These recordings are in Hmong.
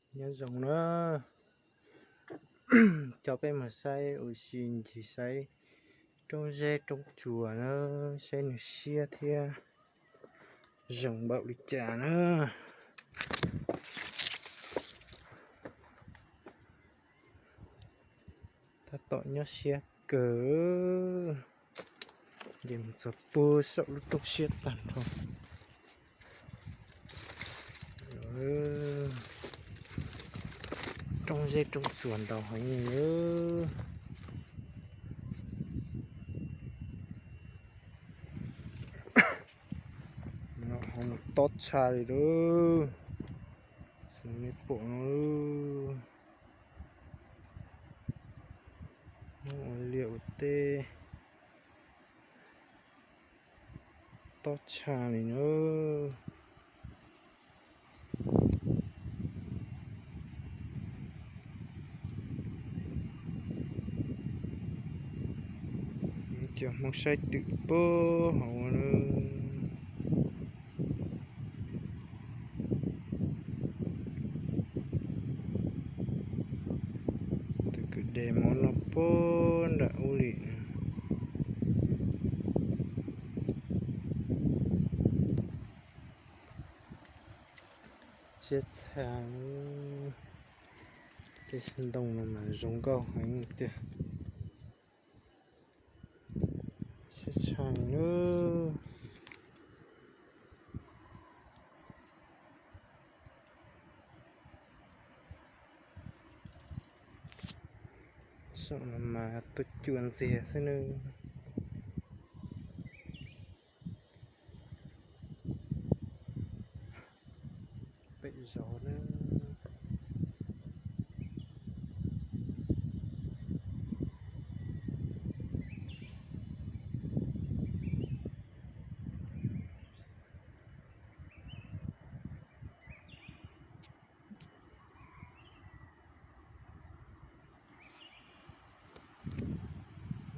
Nyob zoo na, coj peb mus saib ua si ncig saib roob zeb roob tsuas na, saib nws siab thiab zoo npaum li cas na. Tab tom nyob siab kawg, ces mus txog puag saum lub roob siab tag nrho. Roob zeb roob tsuas ntau heev li. No ho mus tob tshaj li lawm, xws li nej pom no. Ua liaj ua teb tob tshaj li na. Cov Hmoob saib twm puag hauv na. Tus kwj deg mov no puag nram ub li. Siab txha, tej ntoo no mas zoo nkauj heev tiag. Siab tshaj li na. Saum no mas tuaj cua ntxiag xwb na. Pem zos na.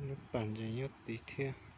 Lub pas ntses nyob tid thiab.